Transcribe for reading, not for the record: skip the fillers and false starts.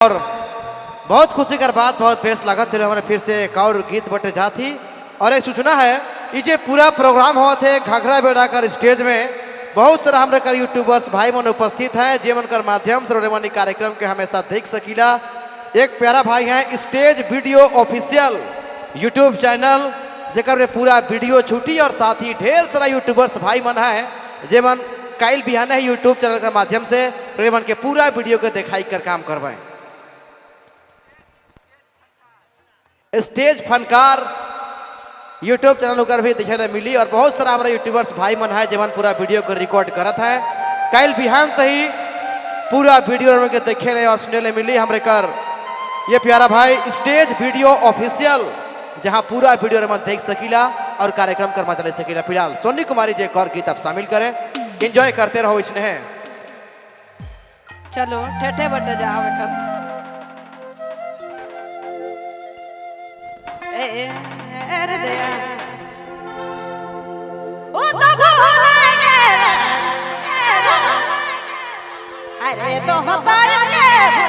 और बहुत खुशी कर बात, बहुत बेस लागत। चलो, हमारे फिर से एक और गीत बटे जाती और एक सूचना है, ये जे पूरा प्रोग्राम हुआ थे घाघरा बेड़ा कर स्टेज में बहुत सारा हमारे कर यूट्यूबर्स भाई मन उपस्थित हैं, जे मन कर माध्यम से रोडे मन कार्यक्रम के हमेशा देख सकीला। एक प्यारा भाई हैं, stage video official YouTube channel, जेकर में पूरा वीडियो छुटी और साथ ही ढेर सारा यूट्यूबर्स भाई मन है, जे मन काइल बिहाने ही यूट्यूब चैनल के माध्यम से मन के पूरा वीडियो के दिखाई कर काम करवाएं। स्टेज फनकार यूट्यूब चैनल कर भी देखे मिली और बहुत सारा हमारे यूट्यूबर्स भाई मन है, जेमन पूरा वीडियो को रिकॉर्ड करत है। कल बिहान से ही पूरा वीडियो के देखे ले और सुने ले मिली। हमरे कर ये प्यारा भाई stage video official, जहां पूरा वीडियो मन देख सकीला और कार्यक्रम कर मजा ले सकीला। फिलहाल सोनी कुमारी जी एक और गीत आप शामिल करें, एंजॉय करते रहो इसने। चलो, ठेठे बटे जाओ एखन। ए अरे दया ओ तो भूल गेल, अरे तो होता गे।